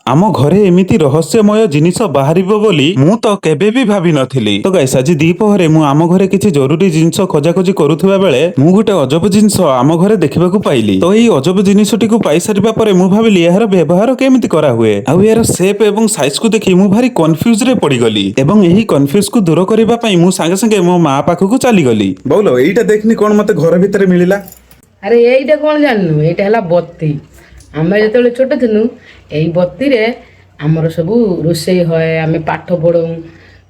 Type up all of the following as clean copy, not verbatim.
ଆମ ଘରେ ଏମିତି ରହସ୍ୟମୟ ଜିନିଷ ବାହାରିବ ବୋଲି ମୁଁ ତ କେବେ ବି ଭାବି ନଥିଲି। ତ ଗାଇସ୍, ଆଜି ଦ୍ୱିପହରେ ମୁଁ ଆମ ଘରେ କିଛି ଜରୁରୀ ଜିନିଷ ଖୋଜାଖୋଜି କରୁଥିବା ବେଳେ ମୁଁ ଗୋଟେ ଅଜବ ଜିନିଷ ଆମ ଘରେ ଦେଖିବାକୁ ପାଇଲି। ତ ଏଇ ଅଜବ ଜିନିଷଟିକୁ ପାଇସାରିବା ପରେ ମୁଁ ଭାବିଲି, ଏହାର ବ୍ୟବହାର କେମିତି କରାହୁଏ? ଆଉ ଏହାର ସେପ୍ ଏବଂ ସାଇଜକୁ ଦେଖି ମୁଁ ଭାରି କନଫ୍ୟୁଜରେ ପଡିଗଲି ଏବଂ ଏହି କନଫ୍ୟୁଜକୁ ଦୂର କରିବା ପାଇଁ ମୁଁ ସାଙ୍ଗେ ସାଙ୍ଗେ ମୋ ମା ପାଖକୁ ଚାଲିଗଲି। ବୋଉଲୋ, ଏଇଟା ଦେଖିନି, କଣ ମତେ ଘର ଭିତରେ ମିଳିଲା। ଆରେ, ଏଇଟା କ'ଣ ଜାଣିନୁ? ଏଇଟା ହେଲା ବତି। ଆମେ ଯେତେବେଳେ ଛୋଟ ଥିଲୁ, ଏଇ ବତିରେ ଆମର ସବୁ ରୋଷେଇ ହୁଏ, ଆମେ ପାଠ ପଢ଼ଉ।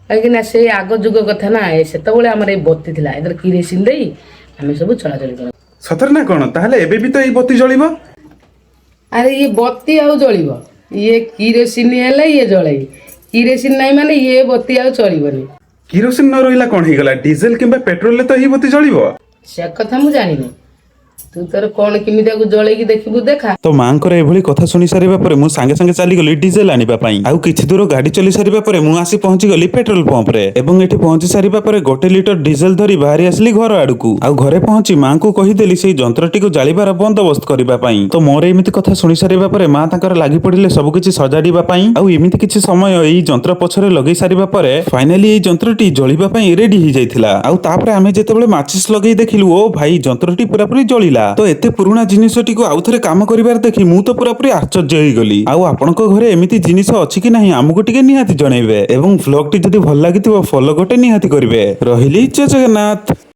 କାହିଁକି ନା ସେଇ ଆଗ ଯୁଗ କଥା ନା, ଏ ସେତେବେଳେ ଆମର ଏଇ ବତି ଥିଲା। ଏଥିରେ କିରୋସିନ ଦେଇ ଆମେ ସବୁ ଚଳାଚଳି କରୁ। ସତରେ ନା କଣ? ତାହେଲେ ଏବେ ବି ତ ଏଇ ବତି ଜଳିବ? ଆରେ, ଇଏ ବତି ଆଉ ଜଳିବ? ଇଏ କିରୋସିନ ହେଲେ ଇଏ ଜଳେଇ। କିରୋସିନ ନାହିଁ ମାନେ ଇଏ ବତି ଆଉ ଚଳିବନି। କିରୋସିନ ନ ରହିଲା କଣ ହେଇଗଲା? ଡିଜେଲ କିମ୍ବା ପେଟ୍ରୋଲରେ ତ ଏଇ ବତି ଜଳିବ। ସେ କଥା ମୁଁ ଜାଣିନି। ତୁ ତୋର କ'ଣ କେମିତି ତାକୁ ଜଳେଇକି ଦେଖିବୁ, ଦେଖା। ତ ମାଙ୍କର ଏଭଳି କଥା ଶୁଣି ସାରିବା ପରେ ମୁଁ ସାଙ୍ଗେ ସାଙ୍ଗେ ଚାଲିଗଲି ଡିଜେଲ ଆଣିବା ପାଇଁ। ଆଉ କିଛି ଦୂର ଗାଡି ଚଲି ସାରିବା ପରେ ମୁଁ ଆସି ପହଞ୍ଚିଗଲି ପେଟ୍ରୋଲ ପମ୍ପରେ ଏବଂ ଏଠି ପହଞ୍ଚି ସାରିବା ପରେ 1 ଲିଟର ଡିଜେଲ ଧରି ବାହାରି ଆସିଲି ଘର ଆଡକୁ। ଆଉ ଘରେ ପହଞ୍ଚି ମାଙ୍କୁ କହିଦେଲି ସେଇ ଯନ୍ତ୍ରଟିକୁ ଜାଳିବାର ବନ୍ଦୋବସ୍ତ କରିବା ପାଇଁ। ତ ମୋର ଏମିତି କଥା ଶୁଣି ସାରିବା ପରେ ମା ତାଙ୍କର ଲାଗି ପଡିଲେ ସବୁ କିଛି ସଜାଡିବା ପାଇଁ। ଆଉ ଏମିତି କିଛି ସମୟ ଏଇ ଯନ୍ତ୍ର ପଛରେ ଲଗେଇ ସାରିବା ପରେ ଫାଇନାଲି ଏଇ ଯନ୍ତ୍ରଟି ଜଳିବା ପାଇଁ ରେଡି ହେଇଯାଇଥିଲା। ଆଉ ତାପରେ ଆମେ ଯେତେବେଳେ ମାଚିସ୍ ଲଗେଇ ଦେଖିଲୁ, ଓ ଭାଇ, ଯନ୍ତ୍ରଟି ପୁରାପୁରି ଜଳିଲା। ତ ଏତେ ପୁରୁଣା ଜିନିଷଟିକୁ ଆଉଥରେ କାମ କରିବାର ଦେଖି ମୁଁ ତ ପୁରାପୁରି ଆଶ୍ଚର୍ଯ୍ୟ ହେଇଗଲି। ଆଉ ଆପଣଙ୍କ ଘରେ ଏମିତି ଜିନିଷ ଅଛି କି ନାହିଁ, ଆମକୁ ଟିକେ ନିହାତି ଜଣେଇବେ ଏବଂ ଭ୍ଲଗଟି ଯଦି ଭଲ ଲାଗିଥିବ, ଫଲୋ ଗୋଟେ ନିହାତି କରିବେ। ରହିଲି, ଜୟ ଜଗନ୍ନାଥ।